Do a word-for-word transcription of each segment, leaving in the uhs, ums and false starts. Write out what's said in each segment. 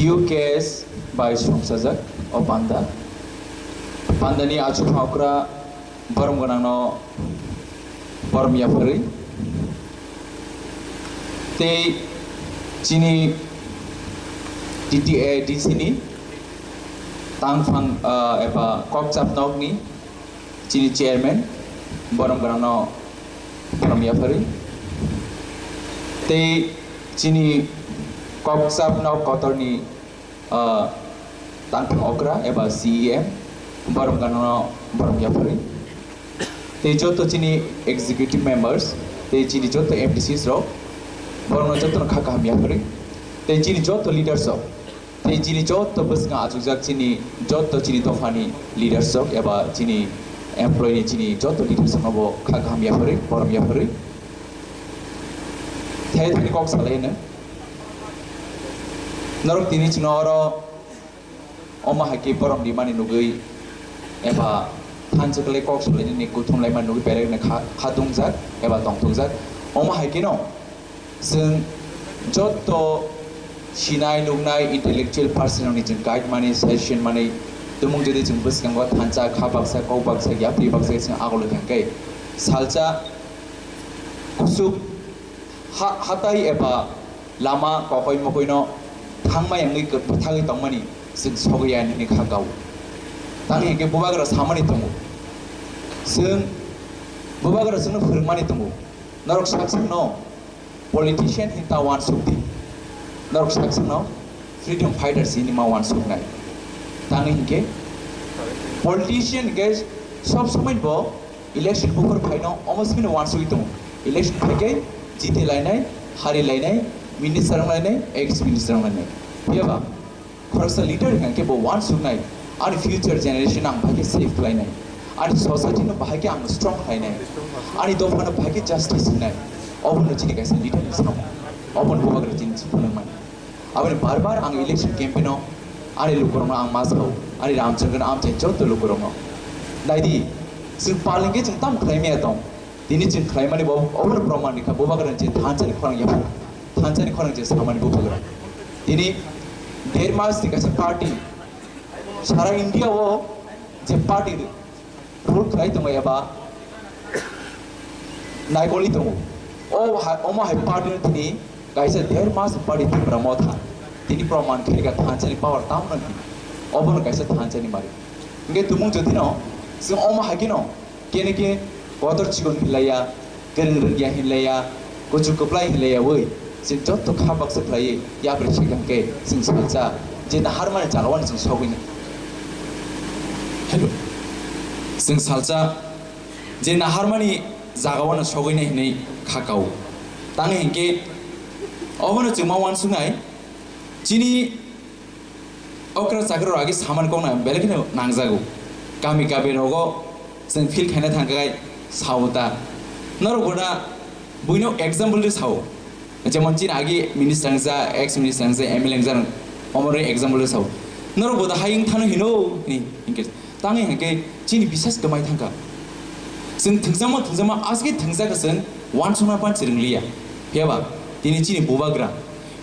U K S bai songchajak o panda. Pandani achukma okra borom gwnangno borom yapharwi. Tei chini T T A D C ni tangphang, ah, eba kokchap nokni chini chairman borom gwnangno borom yapharwi. Tei chini kokchap nok kotorni ah, tangphang okra eba C E M, borom gwnangno borom yapharwi. Tei joto chini executive members, tei chini joto M D Cs rok, borokno jotono kha kaham yapharwi. Tei chini joto leaders rok, tei chini joto bwskango achukjak chini joto chini dophani leaders rok eba chini employee ni chini joto leaders rokno bo kha kaham yapharwi, borom yapharwi. Thai thani kok salai no. Norok tini chwngno oro omo hai khe borom rimani nugwi eba thansa kwlai kok salainani kuthum laimani nugwi belai kheno kha-, khatungjak eba tongthokjak. Omo hai kheno chwng jotto sinai nuknai intellectual person rokni chwng guide mani, suggestion mani, tumung jodi chwng bwskango thansa kha baksa, kok baksa, yapri baksa chwng agulwi thangkhe salsa kusuk ha-, hatai eba lama kokoi mokoino thangmaya wngwi kwbwthagwi tongmani chwng sogwi ya nini kha kao. Tamo hinkhe bubagra samani tongo. Chwng bubagra chwngno phwrwngmani tongo. Norok sak sakno politician hinta wansuk di. Norok sak sakno freedom fighters hinwi ma wansuknai. Tamo hinkhe politician hinkhe sob somoi bo election buphar phaino omo simi no wansugwi tongo. Election phaikhai jiti lainai, hari lainai, minister wng lainai, ex minister wng lainai. Phiyaba khoroksa leader hinkhe bo wansuknai, ani future generation ang bahai khe save khlainai, ani society no bahai khe ang strong khlainai, ani dopha no bahai khe justice hinai. Obo no chini kaisa leader ni samo. Obo no bubagra chini phunukmani. Aboni bar bar ang election campaign o ani lukurokno ang ma sao, ani Ramchandra no amchai joto lukurokno. Naidi, chwng palengke chwng tamo khlai maya tong. Tini chwng khlaimani bo obo no proman rikha, bubagra je thansa ni khorang yapha, thansa ni khorang je samani bubagra. Tini der mas ni kaisa party, sara India o je party rule khlai tongo eba naikoli tongo. O ha-, omo hai party no tini kaisa der mas party Tipra Motha tini proman khairikha thansa ni power tamno hinwi. Obo no kaisa thansa ni mari. Hinkhe tumung jodi no chwng omo hai kheno kene khe kotor chikon hinlaiya, kwrwng rwngya hinlaiya, kuchuk kwplai hinlaiya wi, chwng joto kha baksa khlaiwi yapri sikha khe chwng salsa je naharmani jagao no chwng sogwi nai. Hello. Chwng salsa je naharmani jagao no sogwi nai hinwi kha kao. Tamo hinkhe obono chwng ma wansuknai chini okra chakra rok agi samani kokna belai kheno nangjago. Kami kami rogo chwng feel khaina thangkha khai sao ta. Norok bo da buino example de sao. Jemon chini agi minister wngja, ex minister wngja, M L A wngja, omoroi example de sao. Norok bo da hai wng thano hino hini hinkhe. Tamo hinkhe chini bisas kwmai thangkha. Chwng thwngjakma thwngjakma aswk thwngjakha chwng wansukna pansi rwngliya. Phiyaba tini chini bubagra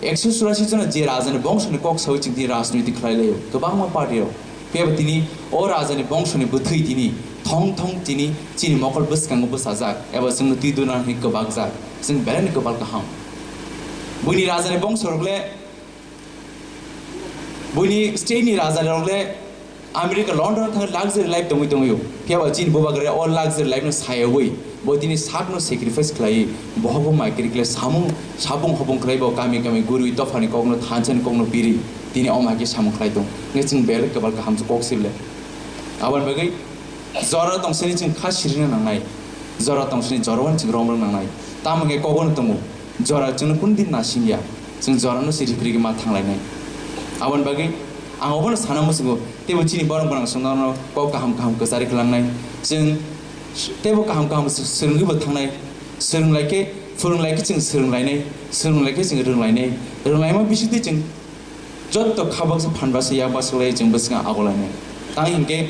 ekso churasi jona je rajani bongsoni kok sawi chwng tini rajniti khlai laio kwbangma party rok. Phiyaba tini o rajani bongsoni bwthwi tini thong thong tini chini mokol bwskango bwsajak eba chwngno twi duna hinwi kwbakjak. Chwng belai ni kwpal kaham. Buini rajani bongso rok le Buini state ni raja rok le America, London thang luxury life tongwi tongwi o. Phiya ba chini bubagra o luxury life no sayawui bo tini sak no sacrifice khlai, bohok bo mai kiri khlai samung, sabung hobung khlai bo kami kami gurui dophani kok no thansa ni kok no biri tini o mai khe samung khlai tong. Nge chwng belai kwbal kaham kok sibile. Aboni bagwi jora tong sini chwng kha sirina nangnai, jora tong sini jora wani chwng rom rok nangnai. Tamo nge kok no tongo. Jora chwngno kunu din nasimya, chwng jorano se ripri ma thanglainai. Aboni bagwi ang obono sana muchungo, teibo chini borok gwnang chwngno kok kaham kaham kwchari klangnai. Chwng teibo kaham kaham swrwngwi bo thangnai. Swrwnglai khe, phwrwnglai khe chwng swrwnglainai, swrwnglai khe chwng rwnglainai. Rwnglaima bisingtwi chwng jotto kha baksa phan baksa yak baksa lai chwng bwskango agolainai. Tang hinkhe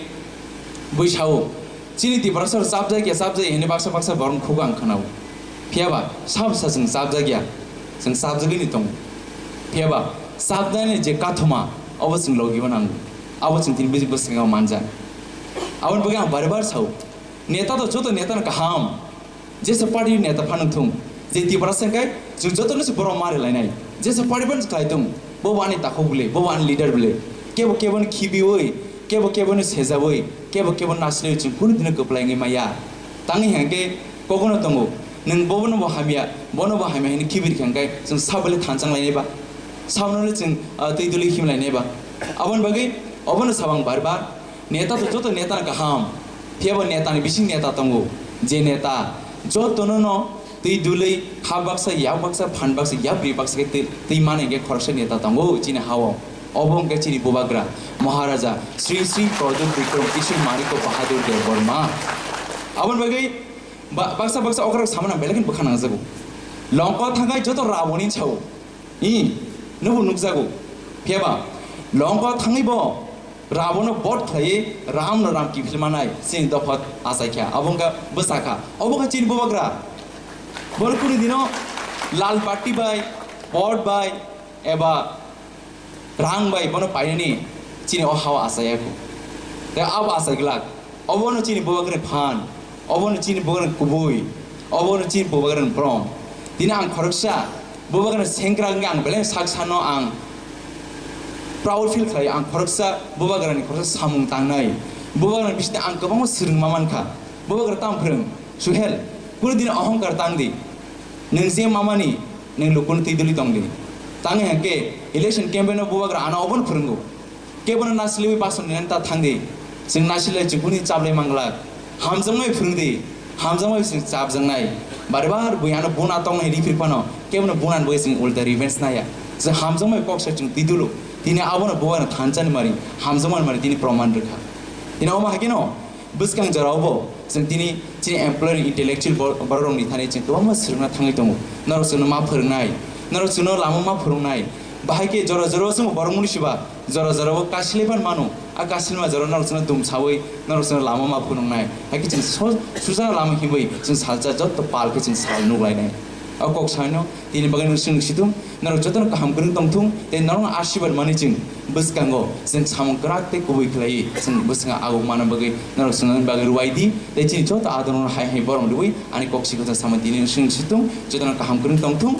bui sao, chini Tiprasa chapjak ya, chapjak ya hwnwi baksa baksa borokni khugo ang khwnao. Phiya ba sabo sa chwng chapjak ya, chwng chapjagwi ni tongo. Phiya ba Sabdani je kathoma, abo chwng logi bo nango. Abo chwng tini bwskango manjak. Aboni bagwi ang bare bare sao, neta to joto neta no kaham. Jesa party neta phano thung, je Tiprasa hwnkhe chwng jotono se borok mari lainai. Jesa party phano khlai thung, bo wani takhuk bwle, bo wani leader bwle. Kebo kebo ni khibiwi, kebo kebo ni sejawi, kebo kebo ni naslewi chwng kunu dino kwplai wngwi maya. Tangwi hwnkhe kokono tongo, nwng bobono bo hamya, bono bo hamya hwnwi khibiri kha hwnkhe chwng sabole thanchang lainai ba? Sabonole chwng, ah, twi duli him lainai ba? Aboni bagwi obono sabang bar bar. Neta to joto neta no kaham, phiya bo neta ni bising neta tongo, je neta jotono no twi dulwi kha baksa, yak baksa, phan baksa, yapri baksa khe twi, twi mani hwnkhe khoroksa neta tongo chini ha-o. Obo hwnkhe chini bubagra Maharaja Sri Sri Pradyot Bikram Kishore Manikya Bahadur Debbarma. Aboni bagwi ba-, baksa baksa okrarok samani ang belai kheno bwkha nangjago. Longko thangai joto Ravani sao. I, nubo nukjago. Phiya ba, Longko thangwi bo Ravano bod khlaiwi Ramno ram kiphil manai chini dopha achaikha. Abo wngkha bwsakha. Obo kha chini bubagra. Bono kunu dino lal batti bai, bod bai, eba rang bai bono painani chini o hao achaiya kho. Tei abo achai glak. Obono chini bubagrani phan, obono chini bubagrani kubui, obono chini bubagrani brom. Tini ang khoroksa bubagrani sengkrak wngkhe ang belai sak sano ang proud feel khlai, ang khoroksa bubagrani khoroksa samung tangnai. Bubagrani bisingtwi ang kwbangma swrwngma mankha. Bubagra tamo phrwng, Suhel, kunu dini ohongkar tang di. Nwng je mamani, nwng lukuni twi duli tong di. Tangwi hwnkhe election campaign o bubagra ano obono phrwngo. Kebono nasiliwi basonani ta thangdi. Chwng nasilai chwng kuni chablai manglak. Hamjakmai phwrwngdi. Hamjakmai chwng chapjaknai. Bari bar bui ano buna tongnai riphi phano kebono bunani bagwi chwng ulta revenge naya. Chwng hamjakmai kok sa chwng twi dulo. Tini abono bubagrano thanchani mari, hamjakmani mari tini proman rwkha. Tini omo hai kheno bwskang jorao bo chwng tini chini employer intellectual bor-, borok rokni thani chwng kwbangma swrwngna thangwi tongo. Norok chwngno ma phwrwngnai, norok chwngno lama ma phwrwngnai. Bahai khe jora jora o chwngbo borok mwnwi siba, jora jora o kasilai phan mano. A kasilma jora norok chwngno dum sawi, norok chwngno lama ma phwrwngnai. Hai khe chwng so-, susa lama himwi chwng salsa jotto pal khe chwng sal nuk lainai. O kok saino tini bagwi nwng swng situng. Norok jotono kaham kwrwng tongthung, tei norokno asirwad manwi chwng bwskango chwng samung kwrak tei kubui khlaiwi chwng bwskango aguk manna bagwi norok chwngno bagwi rwai di, tei chini joto adorokno hai hai borom rwui ani kok sikha sama tini swng situng, jotono kaham kwrwng tongthung.